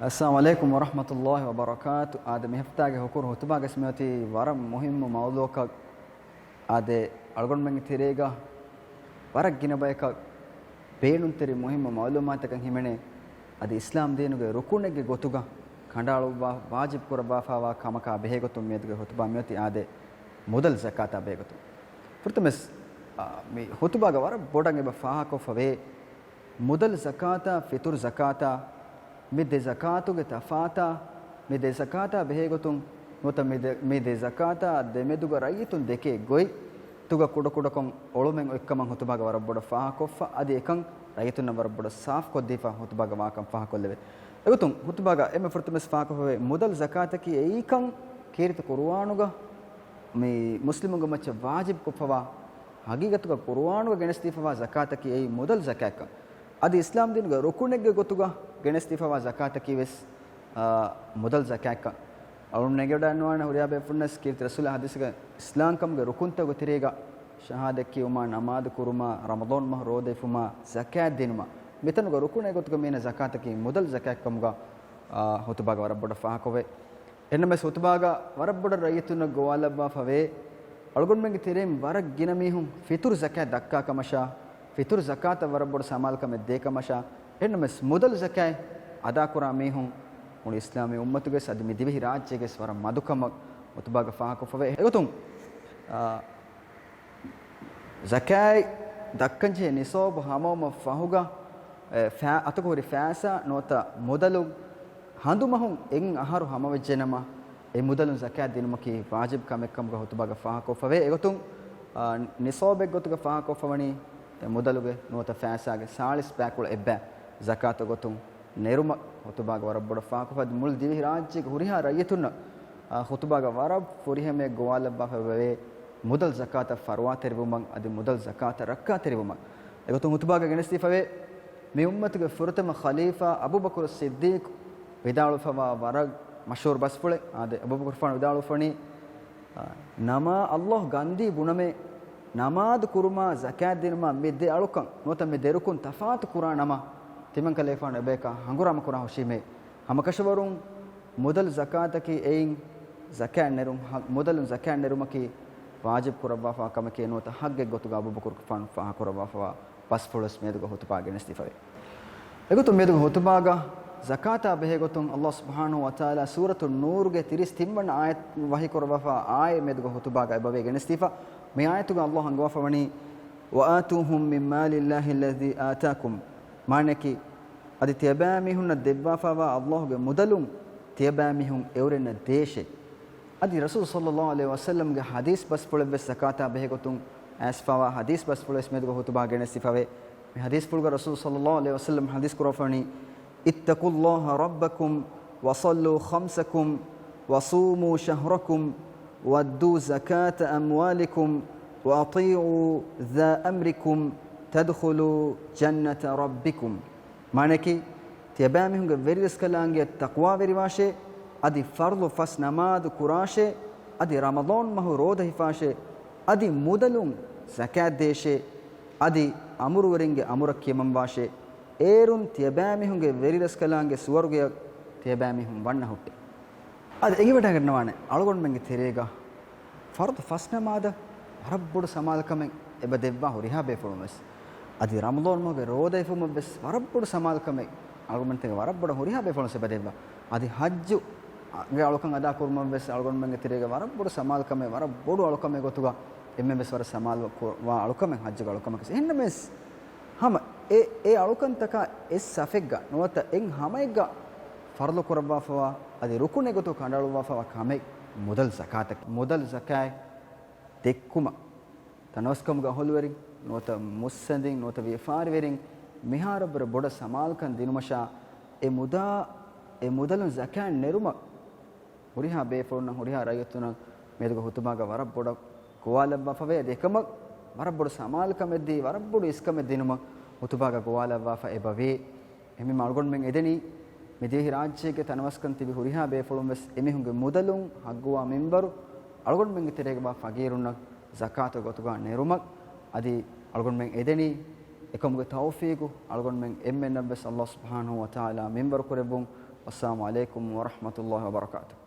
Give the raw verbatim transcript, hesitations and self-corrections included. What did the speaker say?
އައްސަލާމު ޢަލައިކުމް ވަރަޙްމަތުﷲި ވަބަރަކާތު. އާދެ، މި ހަފްތާގެ ހުކުރު ހުތުބާގަސް މިއޮތީ ވަރަށް މުހިއްމު މައުޟޫޢަކަށް. އާދެ، އަޅުގަނޑުމެންގެ ތެރޭގަ ވަރަށް ގިނަ ބަޔަކަށް ބޭނުންތެރި މުހިއްމު މަޢުލޫމާތަކަށް ހިމެނޭ، އަދި އިސްލާމް ދީނުގެ ރުކުނެއްގެ ގޮތުގަ ކަނޑައަޅުއްވާ ވާޖިބު ކުރައްވާފާވާ ކަމަކާ ބެހޭގޮތުން މިއަދުގެ ހުތުބާ މިއޮތީ އާދެ، މުދަލް ޒަކާތާ ބެހޭގޮތުން. ފުރަތަމަސް، އާ، މި ހުތުބާގަ ވަރަށް ބޮޑަށް އެބަ ފާހަކޮށްފަވޭ، މުދަލް ޒަކާތާ ފިތުރު ޒަކާތާ، މި ދެ ޒަކާތުގެ ތަފާތާ، މި ދެ ޒަކާތާ ބެހޭގޮތުން ނުވަތަ މި ދެ، މި ދެ ޒަކާތާ ދެމެދުގަ ރައްޔިތުން ދެކޭ ގޮތް ތުގަ ކުޑަކުޑަކޮށް އޮޅުމެއް އޮތްކަމަށް ހުތުބާގަ ވަރަށް ބޮޑަށް ފާހަކޮށްފަ، އަދި އެކަން ރައްޔިތުންނަށް ވަރަށް ބޮޑަށް ސާފުކޮށްދީފަ ހުތުބާގަ ވާކަން ފާހަކޮށްލެވޭ. އެގޮތުން ހުތުބާގަ އެންމެ ފުރަތަމަސް ފާހަކޮށްފަވޭ މުދަލް ޒަކާތަކީ އެއީކަން ކީރިތި ޤުރުއާނުގަ މި މުސްލިމުންގެ މައްޗަށް ވާޖިބުކޮށްފަވާ، ހަގީގަތުގަ ޤުރުއާނުގަ ގެނެސްދީފަވާ ޒަކާތަކީ އެއީ މުދަލް ޒަކާތްކަން. އަދި އިސްލާމް ދީނުގެ ރުކުނެއްގެ ގޮތުގަ ގެނެސްދީފަވާ ޒަކާތަކީ ވެސް، އާ، މުދަލް ޒަކާތްކަން. އަޅުން ނެގެވަޑައިނުވާނެ ހުރިހާ ބޭފުޅުންނަސް ކީރިތި ރަސޫލާ ޙަދީޘްގަ އިސްލާމްކަމުގެ ރުކުންތަކުގެ ތެރޭގަ ޝަހާދަތް ކިޔުމާ، ނަމާދު ކުރުމާ، ރަމަޟާން މަހު ރޯދަ ހިފުމާ، ޒަކާތް ދިނުމާ. މިތަނުގަ ރުކުނެއް ގޮތުގަ މީނަ ޒަކާތަކީ މުދަލް ޒަކާތްކަމުގަ، އާ، ހުތުބާގަ ވަރަށް ބޮޑަށް ފާހަކޮވޭ. އެންނަމެސް ހުތުބާގަ ވަރަށް ބޮޑަށް ރައްޔިތުންނަށް ގޮވާލައްވާފަވޭ، އަޅުގަނޑުމެންގެ ތެރެއިން ވަރަށް ގިނަ މީހުން ފިތުރު ޒަކާތް ދައްކާ ކަމަށާ، ފިތުރު ޒަކާތަށް ވަރަށް ބޮޑު ސަމާލުކަމެއް ދޭ ކަމަށާ، އެންނަމެސް މުދަލް ޒަކާތް އަދާކުރާ މީހުން މުޅި އިސްލާމީ އުއްމަތުގެސް އަދި މި ދިވެހި ރާއްޖޭގެސް ވަރަށް މަދުކަމަށް ހުތުބާގަ ފާހަކޮށްފަވޭ. އެގޮތުން، އާ، ޒަކާތް ދައްކަންޖެހޭ ނިސާބު ހަމަވުމަށް ފަހުގަ، އެ، ފައި-، އަތުގަ ހުރި ފައިސާ ނުވަތަ މުދަލު ހަނދުމަހުން އެއް އަހަރު ހަމަވެއްޖެނަމަ، އެ މުދަލުން ޒަކާތް ދިނުމަކީ ވާޖިބު ކަމެއްކަމުގަ ހުތުބާގަ ފާހަކޮށްފަވޭ. އެގޮތުން، އާ، ނިސާބެއްގޮތުގަ ފާހަކޮށްފަވަނީ އެ މުދަލުގެ ނުވަތަ ފައިސާގެ ސާޅީސް ބައިކުޅަ އެއްބައި ޒަކާތު ގޮތުން ނެރުމަށް ހުތުބާގަ ވަރަށް ބޮޑަށް ފާހަކޮށްފަ މުޅި ދިވެހި ރާއްޖޭގެ ހުރިހާ ރައްޔިތުންނަށް، އާ، ހުތުބާގަ ވަރަށް ފުރިހަމަޔަށް ގޮވާލައްވާފައިވޭ މުދަލް ޒަކާތަށް ފަރުވާތެރިވުމަށް އަދި މުދަލް ޒަކާތަށް ރައްކާތެރިވުމަށް. އެގޮތުން ހުތުބާގަ ގެނެސްދީފަވޭ، މި އުއްމަތުގެ ފުރަތަމަ ޚަލީފާ އަބޫބަކުރު ޞިއްދީޤު ވިދާޅުވެފަވާ ވަރަށް މަޝްހޫރު ބަސްފުޅެއް. އާދެ، އަބޫބަކުރުފާނު ވިދާޅުވެފަވަނީ، އާ، ނަމާ ﷲ ގަންދީ ބުނަމޭ، ނަމާދު ކުރުމާ، ޒަކާތް ދިނުމާ، މި ދެ އަޅުކަން ނުވަތަ މި ދެ ރުކުން ތަފާތު ކުރާ ނަމަ، ތިމަންކަލޭފާނު އެބަޔަކާ ހަނގުރާމަ ކުރާ ހުށީމޭ. ހަމަކަށަވަރުން މުދަލު ޒަކާތަކީ އެއިން ޒަކާތް ނެރުން، ހަ-، މުދަލުން ޒަކާތް ނެރުމަކީ ވާޖިބު ކުރައްވާފާ ކަމެކޭ ނުވަތަ ހައްގެއް ގޮތުގަ އަބޫބަކުރުފާނު ފާހަގަ ކުރައްވާފާ ބަސްފުޅުވެސް މިއަދުގެ ހުތުބާ ގެނެސްދީފަވޭ. އެގޮތުން މިއަދުގެ ހުތުބާގަ ޒަކާތާ ބެހޭގޮތުން ﷲ ސުބްޙާނަހޫ ވަތަޢާލާ ސޫރަތު ނޫރުގެ ތިރީސް ތިން ވަނަ އާޔަތް ވަޙީކުރައްވާފާ އާޔަތް މިއަދުގެ ހުތުބާގަ އެބަވޭ ގެނެސްދީފަ. މި އާޔަތުގަ ﷲ ހަންގަވާފަވަނީ، "وآتوهم من مال الله الذي آتاكم." މާނައަކީ، އަދި ތިޔަބައިމީހުންނަށް ދެއްވާފާވާ ﷲގެ މުދަލުން ތިޔަބައިމީހުން އެއުރެންނަށް ދޭށޭ. އަދި ރަސޫލު ޞައްލަﷲ ޢަލައިހި ވަސައްލަމްގެ ޙަދީޘް ބަސްފުޅެއްވެސް ޒަކާތާ ބެހޭގޮތުން އައިސްފާވާ ޙަދީޘް ބަސްފުޅެއްވެސް މިއަދުގެ ހުތުބާ ގެނެސްދީފަވޭ. މި ޙަދީޘްފުޅުގަ ރަސޫލު ޞައްލަﷲ ޢަލައިހި ވަސައްލަމް ޙަދީޘް ކުރައްވަނީ، "اتقوا الله ربكم وصلوا خمسكم وصوموا شهركم وأدوا زكاة أموالكم وأطيعوا ذا أمركم تدخلوا جنة ربكم." މާނައަކީ، ތިޔަބައިމީހުންގެ ވެރިރަސްކަލާނގެއަށް ތަޤްވާވެރިވާށޭ، އަދި ފަރުޟު ފަސް ނަމާދު ކުރާށޭ، އަދި ރަމަޟާން މަހު ރޯދަ ހިފާށޭ، އަދި މުދަލުން ޒަކާތް ދޭށޭ، އަދި އަމުރުވެރިންގެ އަމުރަށް ކިޔަމަންވާށޭ، އޭރުން ތިޔަބައިމީހުންގެ ވެރިރަސްކަލާނގެ ސުވަރުގެއަށް ތިޔަބައިމީހުން ވަންނަ ހުއްޓޭ. އަދި އެނގިވަޑައިގަންނަވާނެ އަޅުގަނޑުމެންގެ ތެރޭގަ ފަރުޟު ފަސް ނަމާދަށް ވަރަށް ބޮޑު ސަމާލުކަމެއް އެބަ ދެއްވާ ހުރިހާ ބޭފުޅުން ވެސް. އަދި ރަމަޟާން މަހުގެ ރޯދަ ހިފުމަށް ވެސް ވަރަށް ބޮޑު ސަމާލުކަމެއް އަޅުގަނޑުމެން ތެރޭގަ ވަރަށް ބޮޑަށް ހުރިހާ ބޭފުޅުން ވެސް އެބަ ދެއްވާ. އަދި ޙައްޖުގެ އަޅުކަން އަދާ ކުރުމަށް ވެސް އަޅުގަނޑުމެންގެ ތެރޭގަ ވަރަށް ބޮޑު ސަމާލުކަމެއް، ވަރަށް ބޮޑު އަޅުކަމެއް ގޮތުގަ އެންމެން ވެސް ވަރަށް ސަމާލު ކުރަ-، ވާ އަޅުކަމެއް ޙައްޖުގެ އަޅުކަމަކަށް. އެހެންނަމަވެސް، ހަމަ އެ، އެ އަޅުކަންތަކާ އެއް ސަފެއްގަ ނުވަތަ އެއް ހަމައެއްގަ ފަރުޟު ކުރައްވާފަވާ، އަދި ރުކުނެއް ގޮތުގަ ކަނޑައަޅުއްވާފަވާ ކަމެއް މުދަލް ޒަކާތަކީ. މުދަލް ޒަކާތް ދެއްކުމަށް ތަނަވަސްކަމުގެ އަހުލުވެރިން ނުވަތަ މުއްސަނދިން ނުވަތަ ވިޔަފާރިވެރިން މިހާރަށްވުރެ ބޮޑަށް ސަމާލުކަން ދިނުމަށާ، އެ މުދާ، އެ މުދަލުން ޒަކާތް ނެރުމަށް ހުރިހާ ބޭފުޅުންނަށް، ހުރިހާ ރައްޔިތުންނަށް މިއަދުގެ ހުތުބާގަ ވަރަށް ބޮޑަށް ގޮވާލައްވާފަވޭ. އަދި އެކަމަށް ވަރަށް ބޮޑު ސަމާލުކަމެއްދީ، ވަރަށް ބޮޑު އިސްކަމެއް ދިނުމަށް ހުތުބާގަ ގޮވާލައްވާފަ އެބަވޭ. އެހެންވީމަ އަޅުގަނޑުމެން އެދެނީ، މި ދިވެހި ރާއްޖޭގެ ތަނަވަސްކަން ތިބި ހުރިހާ ބޭފުޅުން ވެސް އެމީހުންގެ މުދަލުން ހައްގުވާ މިންވަރު އަޅުގަނޑުމެންގެ ތެރޭގަވާ ފަގީރުންނަށް ޒަކާތު ގޮތުގަ ނެރުމަށް. އަދި އަޅުގަނޑުމެން އެދެނީ، އެކަމުގެ ތައުފީގު އަޅުގަނޑުމެން އެންމެންނަށްވެސް ﷲ ސުބްޙާނަހޫ ވަތަޢާލާ މިންވަރު ކުރެއްވުން. والسلام عليكم ورحمة الله وبركاته.